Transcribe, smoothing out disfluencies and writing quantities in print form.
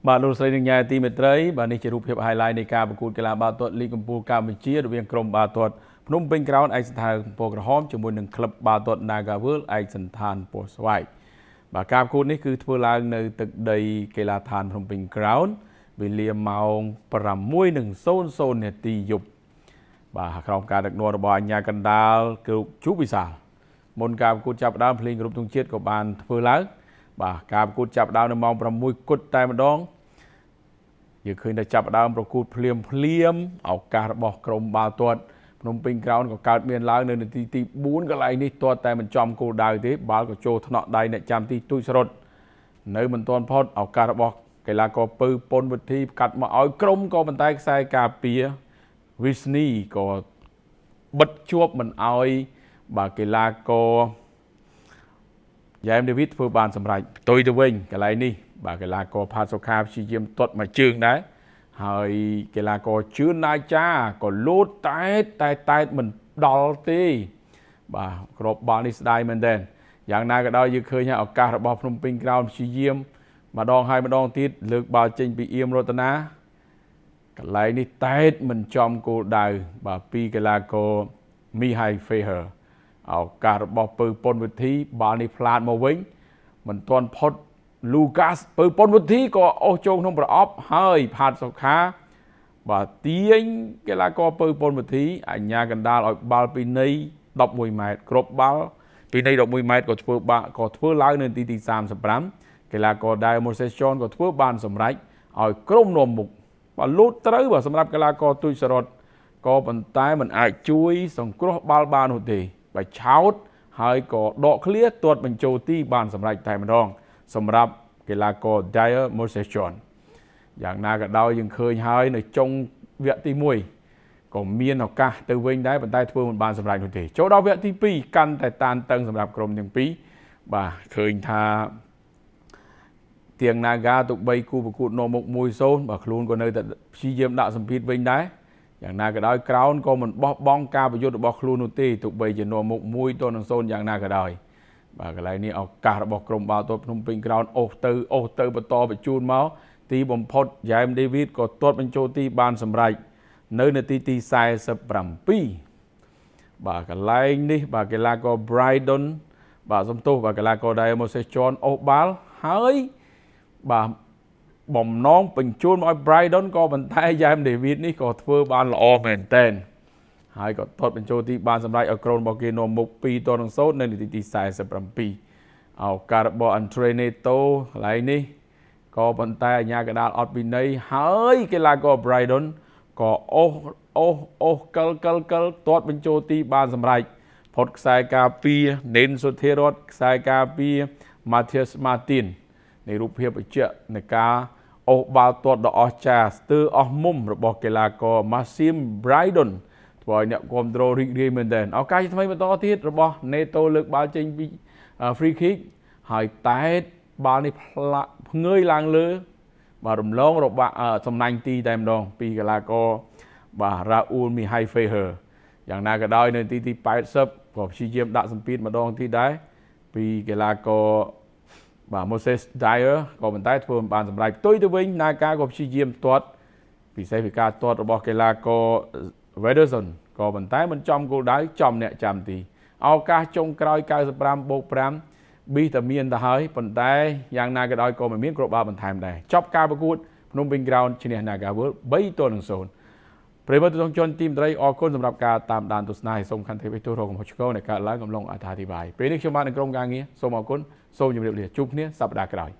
បាទលោកស្រីនិងញ៉ែទីមេត្រីបាទនេះជារូបភាព highlight នៃការប្រកួតកីឡាបាល់ទាត់លីកកំពូលកម្ពុជារវាងក្រុមបាល់ទាត់ភ្នំពេញក្រោនឯកសណ្ឋានពណ៌ក្រហមជាមួយនឹងក្លឹបបាល់ទាត់ Nagaworld ឯកសណ្ឋានពណ៌ស្វាយបាទការប្រកួតនេះគឺធ្វើឡើងនៅទឹកដីកីឡាដ្ឋានភ្នំពេញក្រោនវេលាម៉ោង6:00នាទីយប់បាទក្រោមការដឹកនាំរបស់អាជ្ញាកណ្ដាលគ្រូជូវិសាលមុនការប្រកួតចាប់ផ្ដើមភ្លេងគ្រប់ទងជាតិក៏បានធ្វើឡើងបាទការប្រកួតចាប់ផ្ដើមនៅម៉ោង6គត់តែម្ដងយើងឃើញថាចាប់ផ្ដើមប្រកួតភ្លាមភ្លាមឱកាសរបស់ក្រុមបាល់ទាត់ភ្នំពេញក្រោនក៏កើតមានឡើងនៅនាទីទី4កន្លែងនេះទាត់តែមិនចំគោលដៅទេបាល់ក៏ចូលថ្នាក់ដៃអ្នកចាំទីទូចសរុតនៅមិនទាន់ផុតឱកាសរបស់កីឡាករពៅប៉ុនវិធីកាត់មកឲ្យក្រុមក៏ប៉ុន្តែខ្សែការពារវិស្នីក៏បិទជាប់មិនឲ្យបាទកីឡាករយ៉ែមដេវីតធ្វើបានសម្រេចផ្ទុយទៅវិញកន្លែងនេះបាទកីឡាករផាតសុខាព្យាយាមទាត់មួយជើងដែរហើយកីឡាករជឿនណាចាក៏លោតតែតែមិនដល់ទេបាទគ្រាប់បាល់នេះស្ដាយមែនទែនយ៉ាងណាក៏ដោយយើងឃើញថាឱកាសរបស់ភ្នំពេញក្រោនព្យាយាមម្ដងហើយម្ដងទៀតលើកបាល់ចេញពីអៀមរតនាកន្លែងនេះតែមិនចំគោលដៅបាទពីកីឡាករមីហៃហ្វេហឺឱកាសរបស់ពៅប៉ុនវិធីបាល់នេះផ្លាតមកវិញមិនទាន់ផុតលូកាសពៅប៉ុនវិធីក៏អូសចូលក្នុងប្រអប់ហើយផាតសុខាបាទទាញកីឡាករពៅប៉ុនវិធីអញ្ញាកណ្ដាលឲ្យបាល់ពីនៃ11ម៉ែត្រគ្រប់បាល់ពីនៃ11ម៉ែត្រក៏ធ្វើបាក់ក៏ធ្វើឡើងនៅទីទី35កីឡាករដែរម៉ូសេសចនក៏ធ្វើបានសម្រេចឲ្យក្រុមនាំមុខបាទលូតត្រូវបាទសម្រាប់កីឡាករទូចសរុតក៏ប៉ុន្តែមិនអាចជួយសង្គ្រោះបាល់បាននោះទេបាទឆោតហើយក៏ដកឃ្លាទាត់បញ្ចូលទីបានសម្រេចតែម្ដងសម្រាប់កីឡាករ Dyer Moses John យ៉ាងណាក៏ដោយយើងឃើញហើយនៅចុងវគ្គទី1ក៏មានឱកាសទៅវិញដែរប៉ុន្តែធ្វើមិនបានសម្រេចនោះទេចូលដល់វគ្គទី2កាន់តែតានតឹងសម្រាប់ក្រុមទាំងពីរបាទឃើញថាទៀង Naga ទោះបីគូប្រកួតនាំមុខ1-0បាទខ្លួនក៏នៅតែព្យាយាមដាក់សម្ពាធវិញដែរយ៉ាងណាក៏ដោយក្រោនក៏មិនបោះបង់ការប្រយុទ្ធរបស់ខ្លួននោះទេទោះបីជានាំមុខ1-0យ៉ាងណាក៏ដោយបាទកន្លែងនេះឱកាសរបស់ក្រុមបាល់ទាត់ភ្នំពេញក្រោនអូសទៅបន្តបញ្ជូនមកទីបំផុតយ៉ែមដេវីតក៏ទាត់បញ្ចូលទីបានសម្រេចនៅនាទីទី47បាទកន្លែងនេះបាទកីឡាករ Brydon បាទសំទោសបាទកីឡាករ Moses John អូសបាល់ហើយបាទបំណងបញ្ជូនមកឲ្យ Brydon ក៏ប៉ុន្តែយ៉ែមដេវីតនេះក៏ធ្វើបានល្អមែនទែនហើយក៏ទាត់បញ្ចូលទីបានសម្រេចឲ្យក្រុមរបស់គេនាំមុខ2-0នៅនាទីទី47ឱកាសរបស់ Andre Neto កន្លែងនេះក៏ប៉ុន្តែអាជ្ញាកណ្ដាលអត់ពិន័យហើយកីឡាករ Brydon ក៏អូសកិលទាត់បញ្ចូលទីបានសម្រេចផុតខ្សែការពារនេនសុធារតខ្សែការពារ Matthias Martin នៃរូបភាពបញ្ជាក់នៃការអូសបាល់ទាត់ដ៏អស្ចារ្យស្ទើរអស់មុំរបស់កីឡាករ Maxim Brydon ធ្វើឲ្យអ្នកគាំទ្ររីករាយមែនទែនឱកាសថ្មីបន្តទៀតរបស់ Neto លើកបាល់ចេញពី free kick ហើយតែបាល់នេះផ្ងើយឡើងលើបាទរំលងរបស់សំណាញ់ទីតែម្ដងពីកីឡាករបាទ Raul Mihai Feher យ៉ាងណាក៏ដោយនៅទីទី80ក៏ព្យាយាមដាក់សម្ពាធម្ដងទៀតដែរពីកីឡាករបាទ Moses Dyer ក៏ប៉ុន្តែធ្វើមិនបានសម្រេចផ្ទុយទៅវិញ Naga ក៏ព្យាយាមទាត់ពិសេសពីការទាត់របស់កីឡាករ Wederson ក៏ប៉ុន្តែមិនចំគោលដៅចំអ្នកចាំទីឱកាសចុងក្រោយ95+5ប៊ីតាមានទៅហើយប៉ុន្តែយ៉ាងណាក៏ដោយក៏មិនមានគ្រាប់បាល់បន្ថែមដែរចប់ការប្រកួតភ្នំពេញក្រោនឈ្នះ Naga World 3-0ប្រិយមិត្តទស្សនិកជនទីមេត្រីអរគុណសម្រាប់ការតាមដានទស្សនាហើយសូមខន្តីបេះទោសរកកំហុសឆ្គងដែលកើតឡើងកំឡុងអត្ថាធិប្បាយពេលនេះខ្ញុំបាទនឹងក្រុមការងារសូមអរគុណសូមជម្រាបលាជួបគ្នាសប្តាហ៍ក្រោយ